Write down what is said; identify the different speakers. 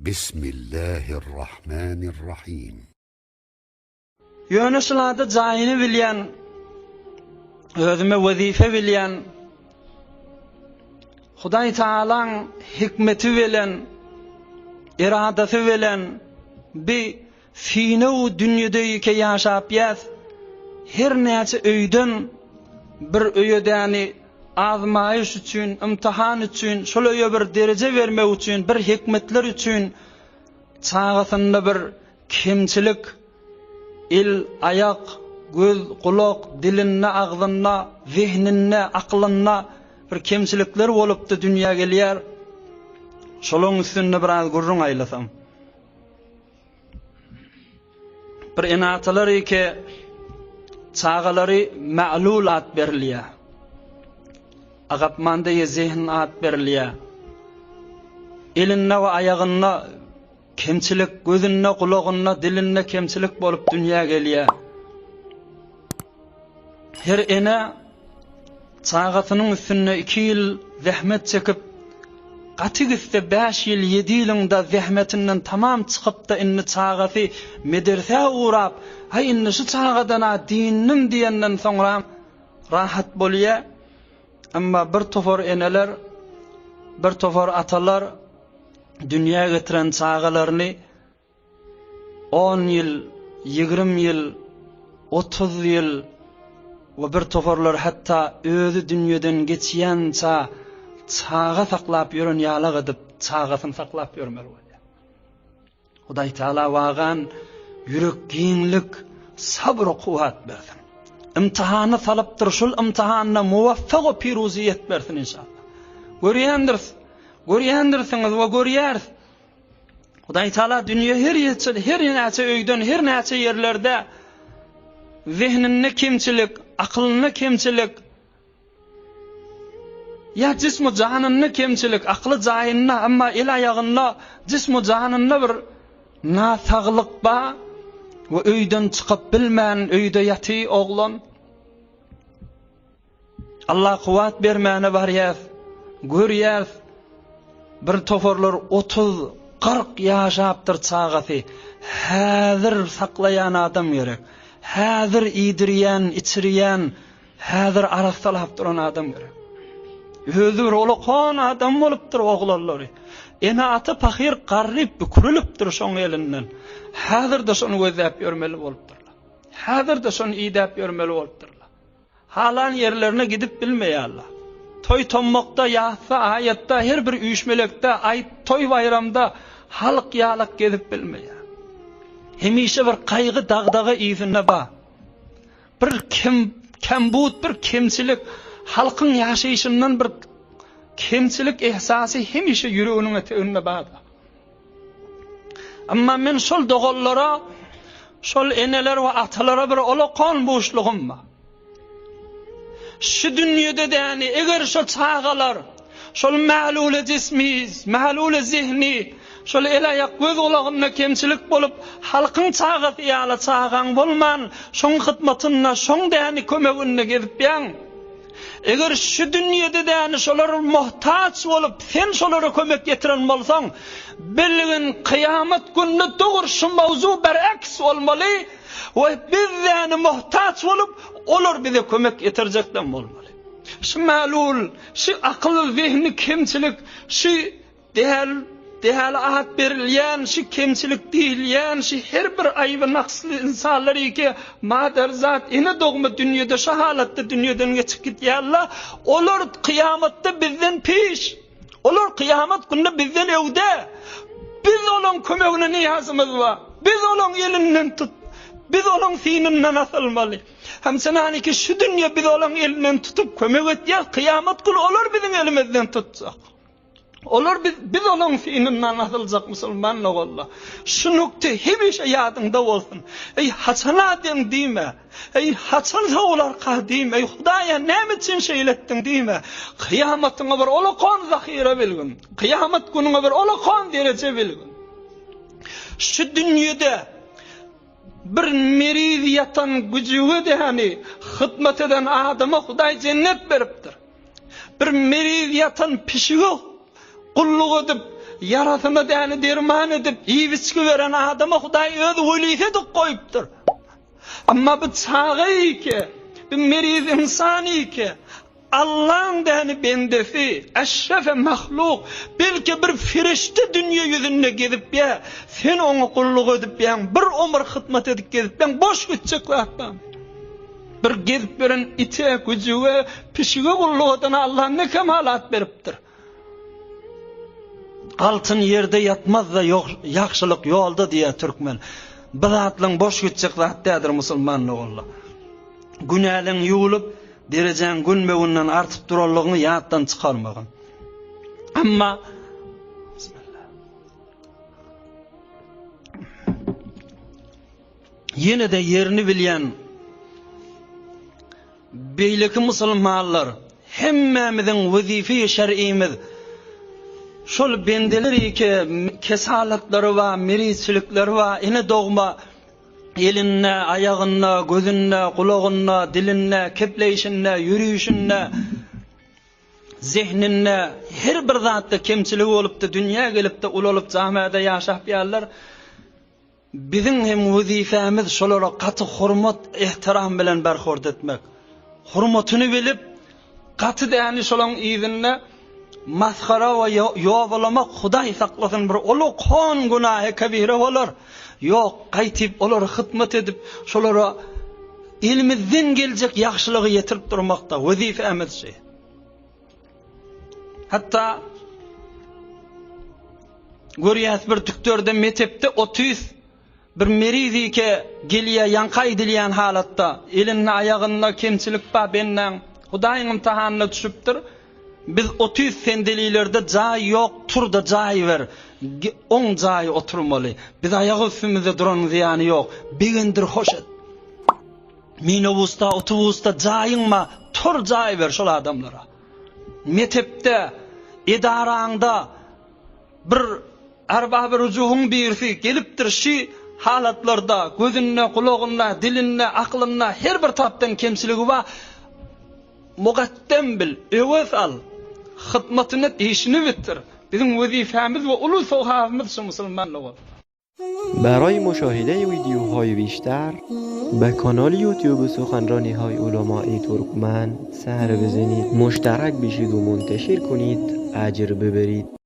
Speaker 1: Bismillahirrahmanirrahim.
Speaker 2: Ýöne şulada jaýyny bilýän, özüme wezipe bilýän, Hudaý Tagalaň hikmeti bilen, eradasy bilen bi synaw dünýede ýeke ýaşap ýäs, her näçe öýden bir öýe däni azmaýyş üçin, ymtyhan üçin, şol öýe bir dereje bermek üçin, bir hikmetler üçin çagasynda bir kemçilik, el, aýak, göz, gulak, dilinde, agzynda, zehninde, aklynda bir kemçilikler bolupdy dünýä gelýär. Şolaň üstünde biraz gürrüň aýlasam. Bir ene-atalar eke çagalary ma'lul at berilýär. Agapmanda ýe zehn at berilýär. Elinde we aýagynda kemçilik, gözünde, gulagynda, dilinde kemçilik bolup dünýä gelýär. Her ene çagasynyň üstünde iki ýyl zähmet çekip, gaty gitse bäş ýyl, ýedi ýylyň-da zähmetinden tamam çykyp-da indi çagasy medersä ugrap, Haý, indi şu çagadan-a dynnym diýenden soňram rahat bolýa. Emma bir topar eneler, bir topar atalar dünýä getiren çagalaryny On ýyl, 20 ýyl, 30 ýyl we bir toparlar hatda özi dünýeden geçýänça çaga saklap ýören ýalak edip çagasyny saklap ýörmeli bolýar. Hudaý Taala wagan ýürek giňlik, sabr kuwwat bersin. Imtihana salypdyr, şul imtihanda muwaffak we piruziýet bersin inşallah. Görýändiris, görýändirsiňiz we görýäris. Hudaý Taala dünýe her ýeçe, her näçe öýden, her näçe ýerlerde zehninde kemçilik, akylynda kemçilik, ýa jismu janynda kemçilik, akly jaýynda, emma el aýagynda, jismu janynda bir nasaglyk bar we öýden çykyp bilmän öýde ýaty oglan. Allah kuwwat bermäne barýas, görýäs, bir toparlar 30, 40 ýaşapdyr çagasy, häzir saklaýan adam gerek, häzir iýdirýän, içirýän, häzir arassalap duran adam gerek. Özi bir olakan adam bolupdyr oglanlary. Ene-ata pahyr garryp bükürülipdir şoň elinden. Häzir-de şony gözläp ýörmeli bolupdyrlar. Häzir-de şony idäp ýörmeli bolupdyrlar. Halan ýerlerine gidip bilmeýärler. Toý-tommakda, ýasda, aýatda, her bir üýşmelekde, aýt, toý-baýramda halk ýalak gezip bilmeýär. Hemişe bir gaýgy-dagdaga yzynda bar. Bir kem, kembut, bir kemçilik, halkyň ýaşaýşyndan bir kemçilik ehsasy hemişe ýüreginiň eteginde bar-da. Emma men şol doganlara, şol eneler we atalara bir olakan buşlugym bar. Şu dünýede däni eger şo çagalar, şol mälule jismi, mälule zihni, şol el-aýak göz-gulagynda kemçilik bolup, halkyň çagasy ýaly çagaň bolman, şoň hyzmatynda, şoň däni kömeginde gezipýäň. Eger şu dünýede däni şolar muhtaç bolup, sen şolara kömek ýetiren bolsaň, bilgin kyýamat gününe dogry şu mowzu beraks bolmaly we biz däni muhtaç bolup, olar bize kömek ýetirjekden bolmaly. Şu malul, şu akyl zehni kemçilik, şu Däl, däl at berilýän, şu kemçilik diýilýän, şu her bir aýby naksly ynsanlar ýeke maderzat ene dogma dünýede şu halatda dünýeden geçip gidýärler. Olar kyýamatda bizden peş. Olar kyýamat günde bizden öwde. Biz olaň kömegine niýazymyz bar. Biz olaň elinden tut. Biz olaň synyndan asylmaly. Hemçenaniki şu dünýe biz olaň elinden tutup kömek etýäs, kyýamat güni olar biziň elimizden tutjak. Olar biz, biz olaň synyndan asyljak musulman doganlar. Şu nukta hemişe ýadyňda bolsun. Eý, haçan-a deň diýme. Eý, haçan sowularka diýme. Eý, Hudaýa, näme üçin şeýle etdiň diýme. Kyýamatyňa bir olakan zahyra bilgin. Kyýamat günüňe bir olakan dereje bilgin. Şu dünýede bir meriz ýatan güjüge däni hyzmat eden adama Hudaý jennet beripdir. Bir meriz ýatan pişige gulluk edip, ýarasyna däni derman edip, iýip-içgi beren adama Hudaý öz welisi edip goýupdyr. Emma bu çaga ike, bu meriz ynsan ike, Allaň däni bendesi, eşrefe mahluk, belki bir ferişde dünýe ýüzünde gezip ýa, sen oňa gulluk edip ýaň, bir omur hyzmat edip gezip ýaň, boş gitjek zat barmy? Bir gezip ýören ite, güjüge, pişige gulluk edene Allah ne kemalat beripdir. Altyn ýerde ýatmaz-da, ýagşylyk ýolda diýýär türkmen. Bu zatlaryň boş gitjek zat däldir musulman doganlar. Günäleň ýuwulyp, derejäň günbe-günden artyp duranlygyňy ýatdan çykarmagyn. Emma ýene-de ýerini bilýän Beýleki musulmanlar, hemmämiziň wezife-i şer'imiz şol bendeler ki kesalatlary bar, merizçilikleri bar, ene dogma elinde, aýagynda, gözünde, gulagynda, dilinde, kepleýşinde, ýörüýşinde, zehninde her bir zatda kemçiligi bolupdy, dünýä gelipdi, ulalyp jamiada ýaşap ýarlar. Biziň hem wezipemiz şolara gaty hormat, ehtiram bilen berhurt etmek. Hormatyny bilip, gaty däni şolaň yzynda masgara we ýobalamak Hudaý saklasyn bir uly kon günahy kebire bolar. Ýok, gaýtyp olara hytmat edip, şolara elimizden geljek ýagşylygy ýetirip durmakda wezipemiz şi. Hatda görýäs bir dükderde metepde otys bir merizike gelýä ýaňky aýdylýan halatda elinde aýagynda kemçilik bar bendäň Hudaýyň ymtihanyna düşüpdir. Biz otys sendelilerde jaý ýok turda jaý ber oň jaýy oturmaly. Biz aýak üstümizde duranyň zyýany ýok. Begendir hoş et. Minobusda, otobusda jaýyň bar, tur jaý ber şol adamlara. Metepde, edaraňda bir arbaby rujugyň birisi gelipdir şi halatlarda gözünde, gulagynda, dilinde, aklynda her bir tarapdan kemçiligi bar. Mugatdem bil, öwez al, hyzmatyny et, işini bitir. Biziň wezipemiz we uly sogabymyz şu musulmanlyk.
Speaker 3: برای مشاهده ویدیوهای بیشتر به کانال یوتیوب سخنرانی های علمای ترکمن سر بزنید مشترک بشید و منتشر کنید اجر ببرید.